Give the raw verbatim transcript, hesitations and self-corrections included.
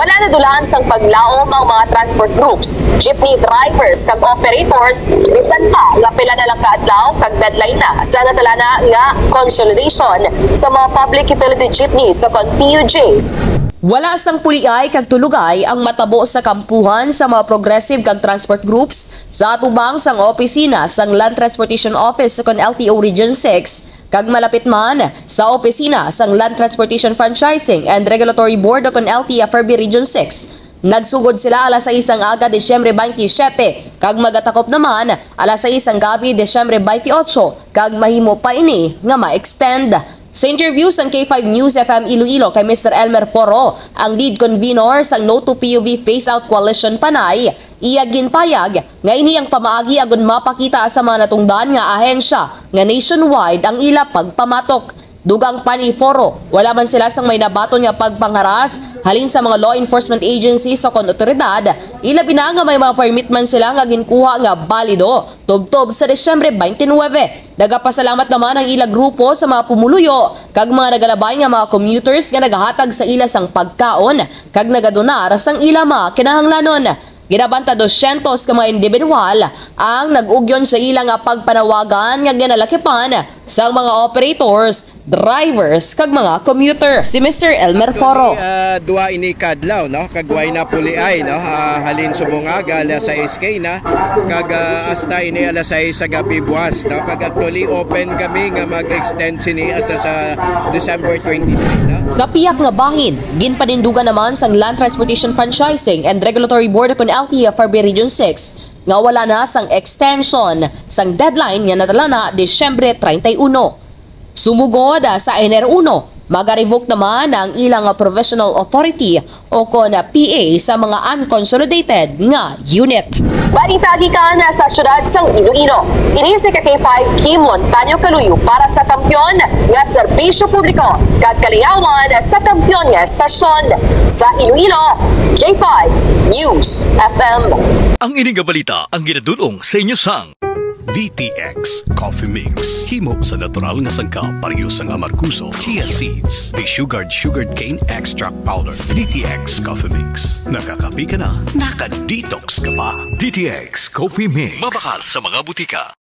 Wala na dulaan sang paglaom ang mga transport groups, jeepney drivers kag operators, bisan pa nga pila na lang ka adlaw kag deadline na sa natalana nga consolidation sa mga public utility jeepneys o kon P U Js. Wala sang puliay kag tulugay ang matabo sa kampuhan sa mga progressive kag transport groups sa atubang sang opisina sang Land Transportation Office o kon L T O Region six, kag malapit man sa opisina sang Land Transportation Franchising and Regulatory Board o kon L T F R B Region six. Nagsugod sila alas sais sang aga, Disyembre twenty-seven, kag magatakop naman alas sais sang gabi, Disyembre twenty-eight, kag mahimo pa ini nga ma-extend. Sa interview sang K five News F M Iloilo kay Mister Elmer Foro, ang lead convenor sang No to P U V Phase Out Coalition, Panay, iya ginpayag nga ini ang pamaagi agon mapakita sa mga natungdan nga ahensya nga nationwide ang ila pagpamatok. Dugang pa ni Foro, wala man sila sang may nabaton nga pagpangharas halin sa mga law enforcement agencies o kon otoridad, ilabi na nga may mga permit man sila nga ginkuha nga balido tubtob sa Disyembre twenty-nine. Nagapasalamat naman ang ila grupo sa mga pumuluyo kag mga nagalabay nga mga commuters nga nagahatag sa ila sang pagkaon kag nagadonar sang ila mga kinahanglanon. Ginabanta dosyentos ka mga individual ang nag-ugyon sa ila nga pagpanawagan nga ginalakipan sang mga operators, drivers, kag mga commuters. Si Mister Elmer Foro. Actually, ah, duha ini kadlaw, no? Kag way na puliay, no? Ah, halin subong aga, alas sais kay na, kag, ah, hasta ini alas sais sa gabi buwas, no? Kag actually open kami nga mag-extend sini hasta sa December twenty-nine, no? Sa piyak nga bahin, ginpanindugan naman sang Land Transportation Franchising and Regulatory Board o kon L T F R B Region six nga wala na sang extension sang deadline nga nadala na Disyembre treinta y uno. Sumugod, ah, sa Enero uno, magarevoke naman ang ilang provisional authority o kon P A sa mga unconsolidated nga unit. Balita gikan sa siyudad sang Iloilo. Ini si ka K five Kim Montaño Caluyo para sa Kampiyon nga Serbisyo Publiko kag Kalingawan sa Kampiyon nga Estasyon sa Iloilo, K five News F M. Ang ini nga balita ang ginadul-ong sa inyo sang D T X Coffee Mix. Himo sa natural nga sangkap, pareho sang amargoso, chia seeds, desugared sugarcane extract powder. D T X Coffee Mix. Nakakape ka na, naka-detox ka pa. D T X Coffee Mix. Mabakal sa mga butika.